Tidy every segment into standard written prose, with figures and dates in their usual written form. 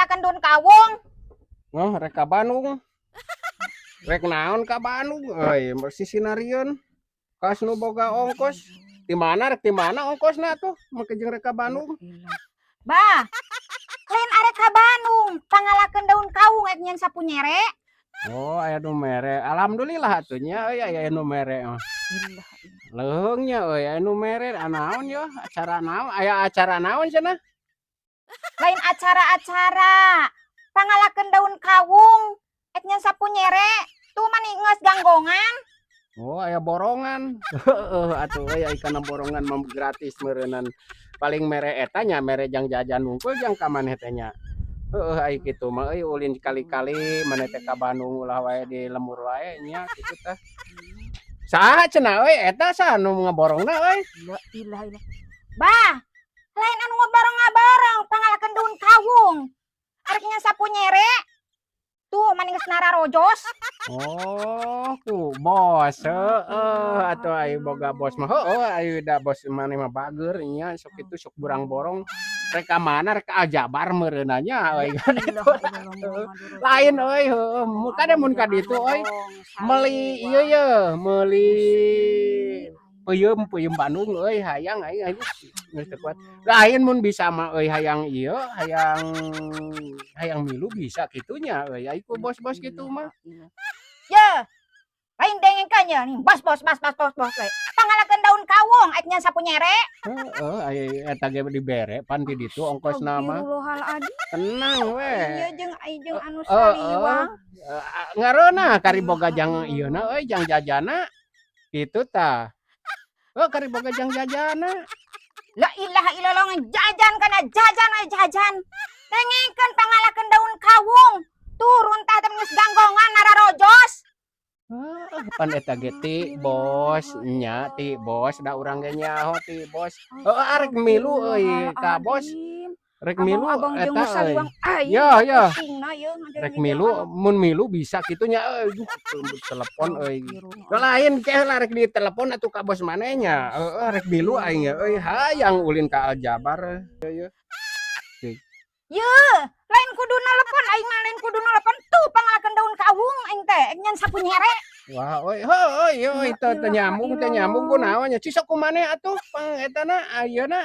pangngalakeun daun kawung. Oh, rek ka Bandung. Rek naon ka Bandung euy, sisinarieun. Kas nu boga ongkos. Di mana, rek di mana ongkosna tuh make jeung rek ka Bandung? Bah, lain arek ka Bandung, pangngalakeun daun kawung ek nyieun sapu nyere. Oh, aya nu mere. Alhamdulillah atuh nya euy, aya nu mere mah. Leuheung nya euy, aya nu mere. Ah, naon yo? Acara naon? Aya acara naon cenah? Lain acara-acara. Pangngalakeun daun kawung ek nyieun sapu nyere. Tuh mani geus ganggongan. Oh, aya borongan. Heeh atuh euy, ai kana borongan mah gratis meureunan. Paling mere eta nya, mere jang jajan wungkul jang ka maneh teh nya. Heeh, ai kitu mah euy, ulin kali-kali maneh teh ka Bandung, ulah wae di lembur wae nya kitu tah. Saha cenah euy eta, saha nu ngaborongna euy? La ilaha illallah. Bah, lain anu ngaborong-ngaborong, pangngalakeun daun kawung. Arek nyieun sapu nyere. Tuh mani geus nararojos. Oh, ku bos. Heeh, atuh ai boga bos mah heueuh, ai da bos maneh mah bager nya, sok kitu sok borang-borong. Rek ka mana, rek ka Aljabar meureunna nya euy. Lain euy, heueuh, kade mun ka ditu euy meuli ieu ye, meuli peuyeum, peuyeum Bandung euy, hayang aing, aing geus teu kuat. Lain mun bisa mah euy, hayang ieu, hayang hayang milu bisa kitu nya euy, ai ku bos-bos kitu mah. Ye. Lain dengengkeun ye, nih bos bos bos bos bos bos we. Pangngalakeun daun kawung ek nyieun sapu nyere. Heeh, ai eta ge dibere pan di ditu ongkosna mah. Astagfirullahaladzim. Tenang we. Ieu jeung ai jeung anu Heeh. saliwang. Ngareunah kari boga jang ieuna euy, jang jajana. Kitu tah. Heuh, kari boga jang jajana. La ilaha illallah, jajan kana jajan we jajan. Dengengkeun, pangngalakeun daun kawung. Turun tah teh geus ganggongan nararojos. Heeh, pan eta ge ti bos nya, ti bos, da urang ge nyaho ti bos. Heeh, arek milu euy ka bos. Rek milu Abang-abang jeung eta euy. saliwang aing. Yo yo. Pusingna ye. Rek milu, mun milu bisa kitu nya euy, duh, telepon euy. Da lain ke lah, rek ditelepon atuh ka bos maneh nya. Heeh, rek milu aing ge euy, hayang ulin ka Aljabar. Ye. Ye, lain kudu nelepon aing mah, lain kudu nelepon, tuh pangngalakeun daun kawung aing teh ek nyieun sapu nyere. Wah, euy, heueuh euy, teu teu nyambung, teu nyambung kunaon nya. Ci sok ku maneh atuh pang etana ayeuna.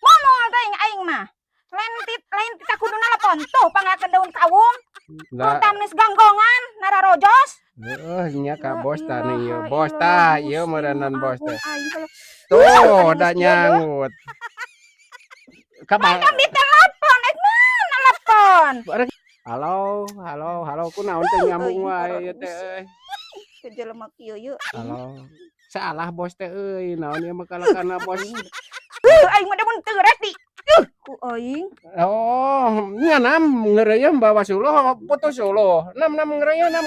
Moal teh aing mah. Lain tit lain kita kudu nelepon, tuh pangngalakeun daun kawung. Lah, Tuh geus ganggongan nararojos. Heeh nya ka bos tah nih ieu. Bos tah, ieu meureunan bos teh. Tuh, Tuh, da nyangut. Ka Kan ditelepon, ek mana telepon. Halo, halo, halo, kunaon teu nyambung wae ieu teh euy. Ke jelema kieu ye. Halo. Salah bos teh euy, naon ieu mah kalakana bos. Heuh, aing mah da mun teu rek di. Ku aing. Oh, nya nam ngeureuyeum bawa suluh, putus suluh. Nam nam ngeureuyeum nam.